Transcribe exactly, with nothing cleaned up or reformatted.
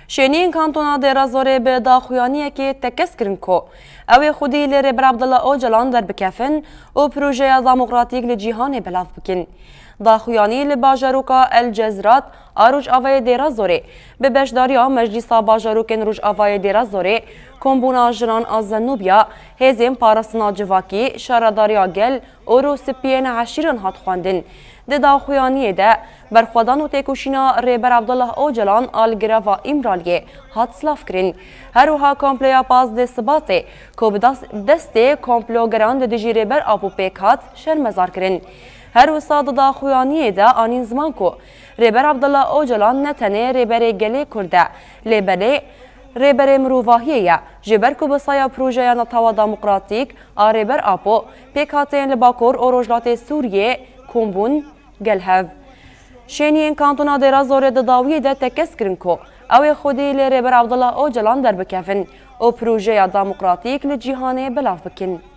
Şêniyên kantona Dêrazorê bi daxuyaniyekê tekez kirin ku ew ê xwedî li Rêber Abdullah Ocalan derbikevin û projeya demokratîk li cîhanê belav bikin. Daxuyanî li bajaroka El Cezrat a Rojavayê Dêrazorê bi beşdariya Meclîsa Bajarokên Rojavayê Dêrazorê, Kombûna Jinan a Zenûbiya, Hêzên Parastina Civakî, Şaredariya Gel û Rûspiyên Eşîran hat xwendin. Di daxuyaniyê de berxwedan û têkoşîna Rêber Abdullah Ocalan a li girava Îmraliyê hat silav kirin. Her wiha komploya pazdeh Sibatê ku bi das-, destê komplogeran li dijî Rêber Apo pêk hat şermezar kirin. Her wisa di daxuyaniyê de anîn ziman ku Rêber Abdullah Ocalan ne tenê rêberê gelê Kurd e, lê belê rêberê mirovahiyê ye, ji ber ku bi saya projeya netewa demokratîk a Rêber Apo pêkhateyên li Bakur û Rojhilatê Sûriyê kom bûn gel hev. Şêniyên kantona Dêrazorê di dawiyê de tekez kirin ku ew ê xwedî li Rêber Abdullah Ocalan derbikevin û projeya demokratîk li cîhanê belav bikin.